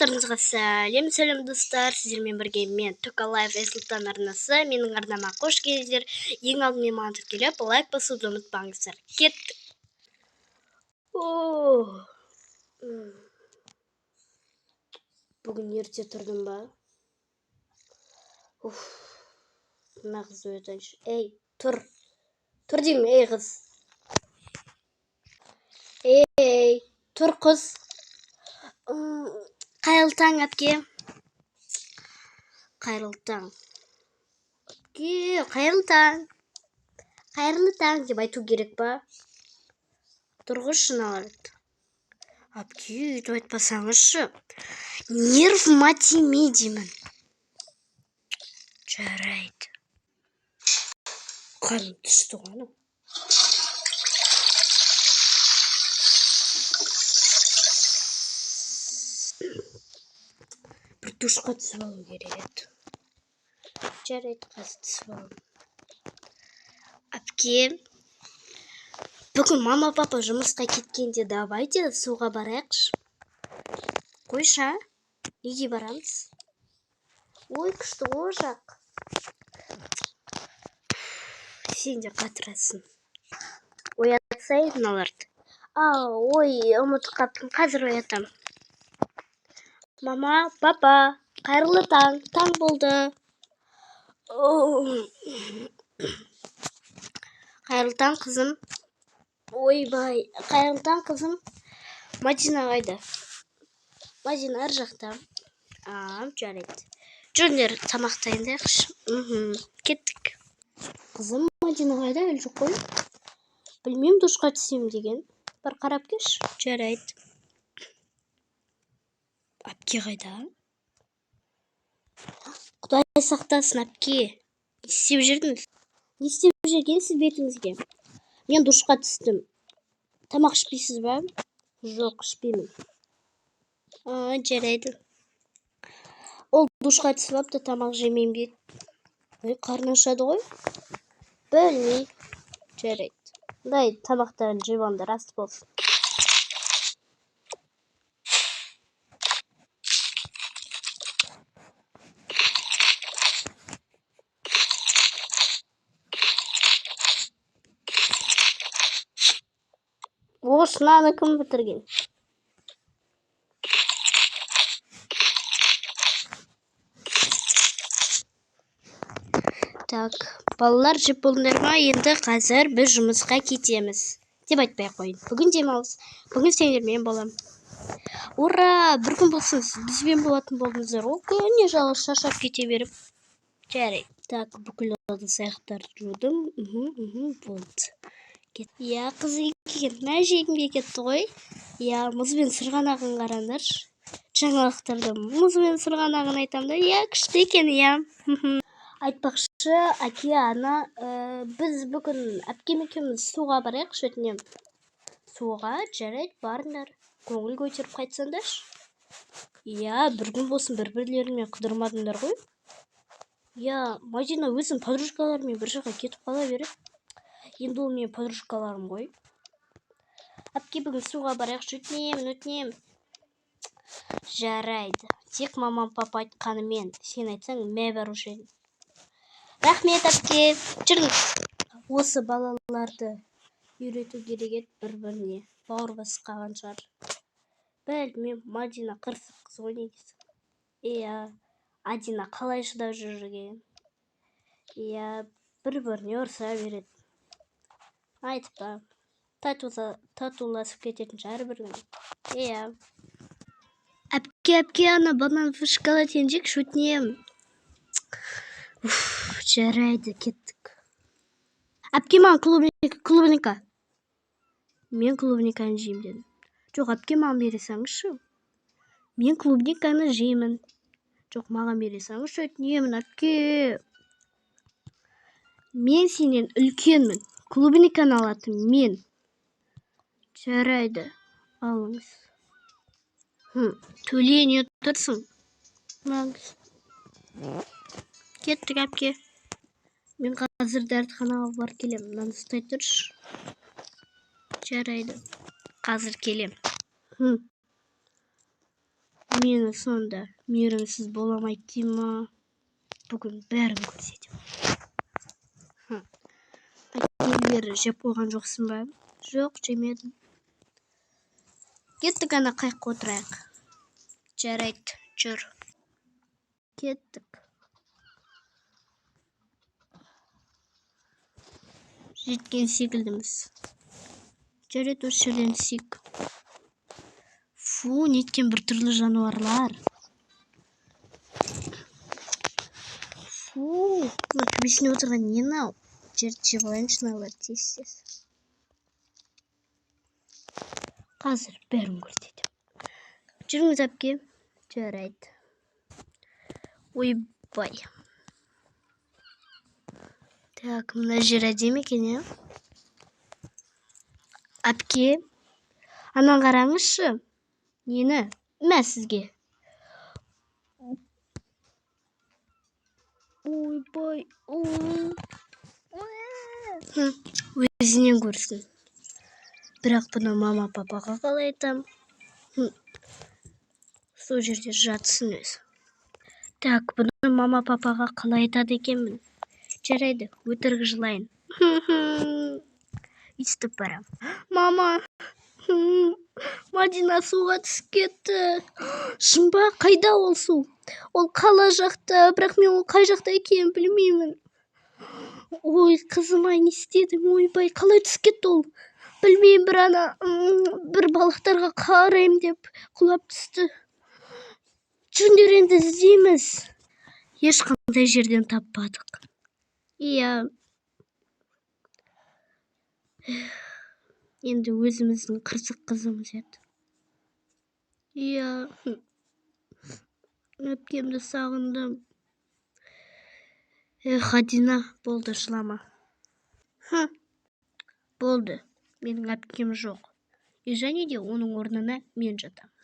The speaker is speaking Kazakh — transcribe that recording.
Барлықтарыңызға сәлем, сәлем, достар! Сіздермен бірге мен, Тоқалаев Айсұлтан арнасы. Менің арнама қош келдіңіздер. Ең алдымен маған тіркеліп, лайк басуды ұмытпаңыздар. Кеттік! О, бүгін ерте тұрдым ба? Уф, мына қызды оятайыншы. Ей, тұр! Тұр деймін, ей, қыз! Ей, тұр, қыз! Қайырлы таң, әпке! Қайырлы таң. Әпке, қайырлы таң! Қайырлы таң деп айту керек па? Тұрғызшы мыналарды. Әпке, өйтіп айтпасаңызшы. Нервыма тиме деймін. Жарайды. Қарным түсті ғой анау. Бір душқа түсіп алу керек еді. Жарайды, қазір түсіп аламын. Әпке, бүгін мама, папа жұмысқа кеткенде давайте суға барайықшы. Қойшы, а? Неге барамыз? Ой, күшті ғой ол жақ. Сен де қатырасың. Оятсай мыналарды. А, ой, ұмытып қалыппын. Қазір оятамын. Мама, папа, қайырлы таң, таң болды. Қайырлы таң, қызым. Ойбай, қайырлы таң, қызым. Мадина қайда? Мадина ар жақта. А, жарайды. Жүріңдер, тамақ дайындайықшы. Мхм, кеттік. Қызым, Мадина қайда? Әлі жоқ қой. Білмеймін, душқа түсемін деген. Бір қарап келші. Жарайды. Әпке қайда? Құдай сақтасын, әпке. Не істеп жүрдіңіз? Не істеп жүргенсіз бетіңізге? Мен душқа түстім. Тамақ ішпейсіз ба? Жоқ, ішпеймін. А, жарайды. Ол душқа түсіп алыпты, тамақ жемеймін дейді. Ой, қарны ашады ғой. Білмей. Жарайды. Мындай тамақтарын жеп алыңдар, ас болсын. Осынаны кім бітірген? Так, балалар, жеп болдыңдар ма? Енді қазір біз жұмысқа кетеміз. Деп айтпай ақ қояйын. Бүгін демалыс. Бүгін сендермен боламын. Ура! Бір күн болсын бізбен болатын болдыңыздар ғой. Күнде жалғыз шаршап кете беріп. Жарайды. Так, бүкіл ыдыс аяқтарды жудым. Мхм, болды. Иә, қыз екен. Мә, жегім кетті ғой. Иә, мұз бен сырғанағын қараңдаршы. Жаңалықтарда мұз бен сырғанағын айтамын да. Иә, күшті екен, иә. Айтпақшы, әке, ана, біз бүгін әпкем екеуміз суға барайықшы, өтінемін. Суға, жарайды, барыңдар. Көңіл көтеріп қайтсаңдаршы. Иә, бір күн болсын бір-бірлерімен қыдырмадыңдар ғой. Иә, Мадина өзінің подружкаларымен бір жаққа кетіп қала береді. Енді ол менің подружкаларым ғой. Әпке, бүгін суға барайықшы, өтінемін, өтінемін. Жарайды. Тек мамам, папа айтқанымен, сен айтсаң, мә барушы едім. Рахмет, әпке. Жүріңіз. Осы балаларды үйрету керек еді бір-біріне. Бауыр басып қалған шығар. Білмеймін, Мадина қырсық қыз ғой негізі. Иә, Адина қалай шыдап жүрген? Иә, бір-біріне ұрса береді. Айтпа. Татуласып кететін шығар бір күні. Иә. Әпке, әпке, ана банан шоколад жейікші, өтінемін. Уф, жарайды, кеттік. Әпке, маған клубника, клубника. Мен клубниканы жеймін дедім. Жоқ, әпке, маған бере салыңызшы. Мен клубниканы жеймін. Жоқ, маған бере салыңызшы, өтінемін, әпке. Мен сенен үлкенмін. Клубниканы алатын мен. Жарайды, алыңыз. Төле, не тұрсың? Алыңыз. Кеттік, әпке. Мен қазір дәретханаға барып келемін. Мынаны ұстай тұршы. Жарайды. Қазір келем. Мені сонда мейірімсіз бола алмайды дей ма? Бүгін бәрін көрсетемін. Әкелері жеп қойған жоқсың ба? Жоқ, жемедім. Кеттік, ана қайыққа отырайық. Жарайды, жүр. Кеттік. Жеткен секілдіміз. Жарайды, осы жерден түсейік. Фу, неткен біртүрлі жануарлар. Фу, мына төбесінде отырған не мынау? Жерді жеп алайыншы мыналар тез-тез. Қазір бәрін көрсетемін. Жүріңіз, әпке. Жарайды. Ойбай. Так, мына жер әдемі екен, иә? Әпке, анан қараңызшы. Нені? Мә сізге. Ойбай. Өзінен көрсін. Бірақ бұны мама папаға қалай айтам? Сол жерде жатсын өзі. Так, бұны мама папаға қалай айтады екенмін? Жарайды, өтірік жылайын. Өйстіп барам. Мама, Мадина суға түсіп кетті. Шын ба? Қайда ол су? Ол қала жақта, бірақ мен ол қай жақта екенін білмеймін. Ой, қызым ай, не істедің? Ойбай, қалай түсіп кетті ол? Білмеймін, бір ана, бір балықтарға қараймын деп құлап түсті. Жүріңдер енді іздейміз. Ешқандай жерден таппадық. Иә. Енді өзіміздің қырсық қызымыз еді. Иә. Әпкемді сағындым. Эх, Адина, болды, жылама. Болды, менің әпкем жоқ. И және де оның орнына мен жатамын.